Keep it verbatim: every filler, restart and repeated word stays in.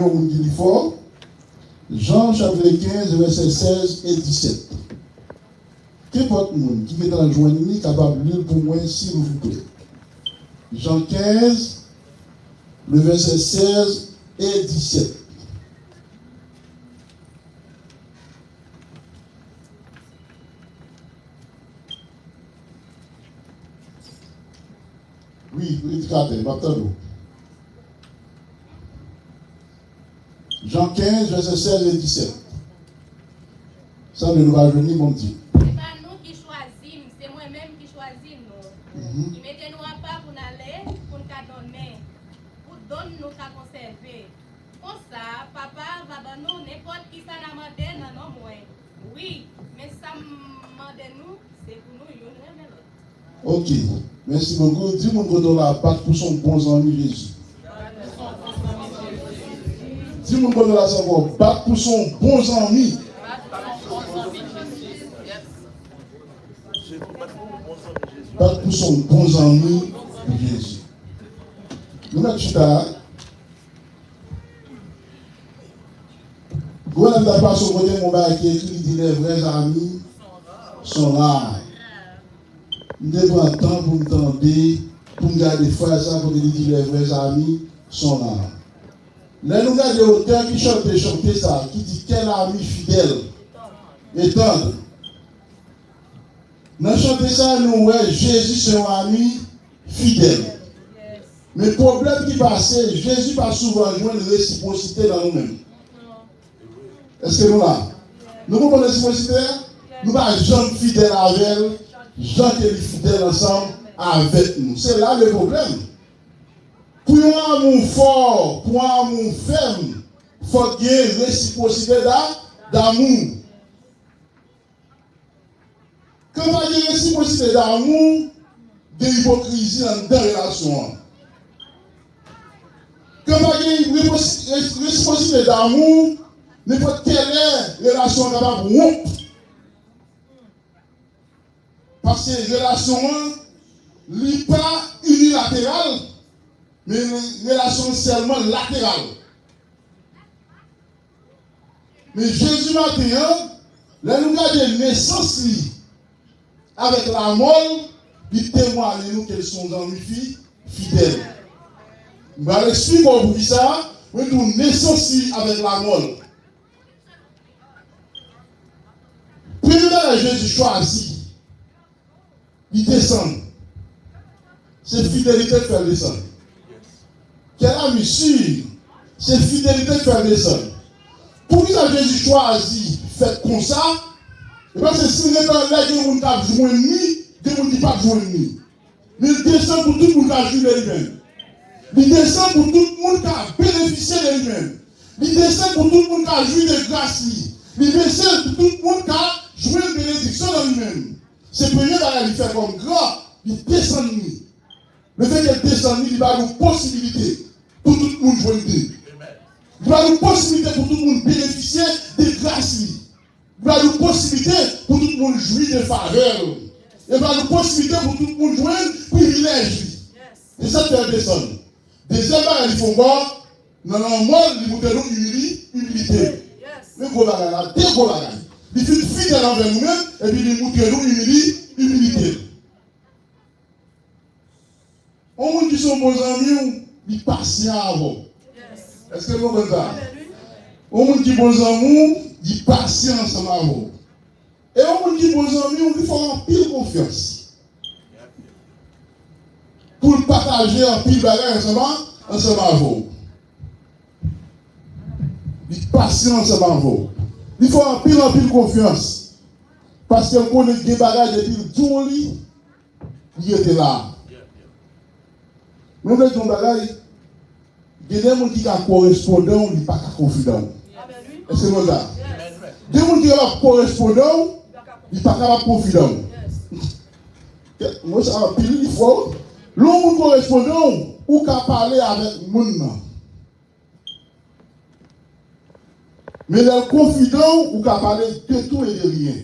Yon moun ki li fò, Jan chapit kenz, vèsè sèz e disèt. Kenpòt moun ki gentan jwenn li kapab li l pou mwen, silvouplè. Jan kenz, le vèsè sèz e disèt. Wi, predikatè, m ap tande w. Jan kenz, vèsè sèz e disèt. Sanble nou pa jwenn li, bon, m di. Se pa nou ki chwazi m, se mwen menm ki chwazi nou. Mhm. Ki mete nou apa pou n ale, pou n ka donnen, pou don nou ka konsève. Konsa, Papa a va ban nou nenpòt ki sa n a mande nan non mwen. Wi, men sa m mande nou, se pou nou youn renmen lòt. Ok. Mèsi bokou. Di moun kote w la, bat pou se yon bon zanmi Jezi. Di moun kote w la, se ankò, bat pou se yon bon zanmi. Bat pou se yon bon zanmi pou Jezi. Nou mèt chita. Gwo lèt la pase yon kote, yon bagay ki ekri, li di, les vrais amis sont rares. M te pran tan pou m tande, pou m gade fraz sa, kote li di, les vrais amis sont rares. Lè nou gade otè ki chante chante sa, ki di, quel ami fidèle et tendre. Nan chante sa, nou wè Jezi se yon ami fidèl. Men pwoblèm ki pase, Jezi pa souvan jwenn resipwosite nan nou menm. Èske nou la? Nou konprann resipwosite a? Nou pa janm fidèl avè l, jan ke li fidèl ansanm avèk nou. Se la le pwoblèm. Pou yon amou fò, pou yon amou fèm, fòk gen resipwosite da, damou. Kan pa gen resipwosite damou, gen ipokrizi anndan relasyon an. Kan pa gen repos-, res-, resipwosite damou, nenpòt kèlè relasyon an kapab wonp. Paske relasyon an, li pa inilateral, men relasyon an sèlman lateral. Men Jezi maten an, lè nou gade nesans li avèk lamò l, li temwaye nou ke l se yon zanmi fi, fidèl. M pral eksplike w poukisa, mwen di w nesans li avèk lamò l. Premye bagay Jezi chwazi, li desann. Se fidelite k fè l desann. Quel ami sûr, se fidelite k fè l desann. Poukisa Jezi chwazi fèt konsa? E paske si l ret anlè, gen moun k ap jwenn li, gen moun ki p ap jwenn li. Men l desann pou tout moun ka jwi de li menm. Li desann pou tout moun ka benefisye de li menm. Li desann pou tout moun ka jwi de gras li. Li desann pou tout moun ka jwenn benediksyon nan li menm. Se premye bagay li fè kòm gran, li desann li. Lefètke l desann li, li ba nou posibilite pou tout moun jwenn li. Li ba nou posibilite pou tout moun benefisye de gras li. Li ba nou posibilite pou tout moun jwi de favè l. Li ba nou posibilite pou tout moun jwenn privilèj li. E sa k fè l desann. Dezyèm bagay li fè ankò, nan lanmò l, li montre nou imili-, imilite. Men gwo bagay la, de gwo bagay. Li fin fidèl anvè nou menm, epi li montre nou imili-, imilite l. Yon moun ki se yon bon zanmi w, li pasyan avè w. Èske nou konprann sa? Yon moun ki bon zanmi w, li pasyan ansanm avè w. E yon moun ki bon zanmi w, li fè w anpil konfyans. Pou l pataje anpil bagay ansanm a, ansanm avè w. Li pasyan ansanm avè w. Li fè w anpil, anpil konfyans. Paske l konnen gen bagay depi l di w li, li rete la. Men m vle di yon bagay, gen de moun ki ka korespondan w, li pa ka konfidan w. Èske nou la? Gen moun ki kapab korespondan w, li pa kapab konfidan w. Mo sa anpil, li fò. Lè yon moun korespondan w, ou ka pale avèk moun nan. Men lè l konfidan w, ou ka pale de tout e de rien.